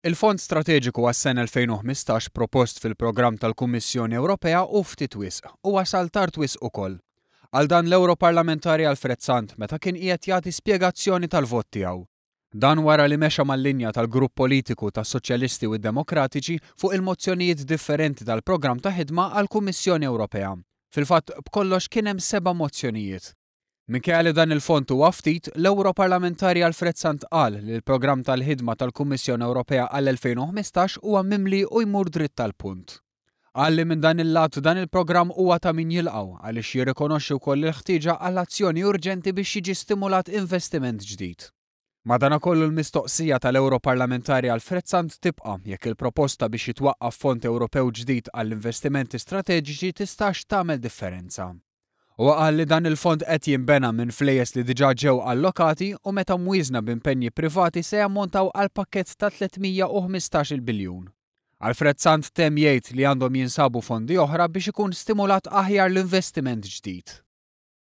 Il-Fond Strateġiku għas-sena 2015 propost fil-programm tal-Kummissjoni Ewropea hu ftit wisq u wasal tard wisq ukoll. Qal dan l-Ewroparlamentari Alfred Sant meta kien qiegħed jagħti spjegazzjoni tal-vot tiegħu. Dan wara li mexa mal-linja tal-grupp politiku tas-Soċjalisti u d-Demokratiċi fuq il-mozzjonijiet differenti tal-programm ta' ħidma għall-Kummissjoni Ewropea. Fil-fatt, b'kollox kien hemm seba' mozzjonijiet. Minkejja li dan il-fond huwa ftit, l-Ewroparlamentari Alfred Sant qal li l-programm tal-ħidma tal-Kummissjoni Ewropea għall-2015 huwa mimli u jmur dritt għall-punt. Qal li minn dan il-lat dan il-programm huwa ta' min jilqgħu għaliex jirrikonoxxi wkoll il-ħtieġa għal azzjoni urġenti biex jiġi stimulat investiment ġdid. Madanakollu l-mistoqsija tal-Ewroparlamentari Alfred Sant tibqa' jekk il-proposta biex jitwaqqaf fond Ewropew ġdid għall-investimenti strateġiċi tistax tagħmel differenza. Huwa qal li dan il-fond qed jinbena minn flejjes li diġà ġew allokati u meta mwieżna b'impenji privati se jammontaw għal pakkett ta' 315-il biljun. Alfred Sant temm jgħid li għandhom jinsabu fondi oħra biex ikun stimulat aħjar l-investiment ġdid.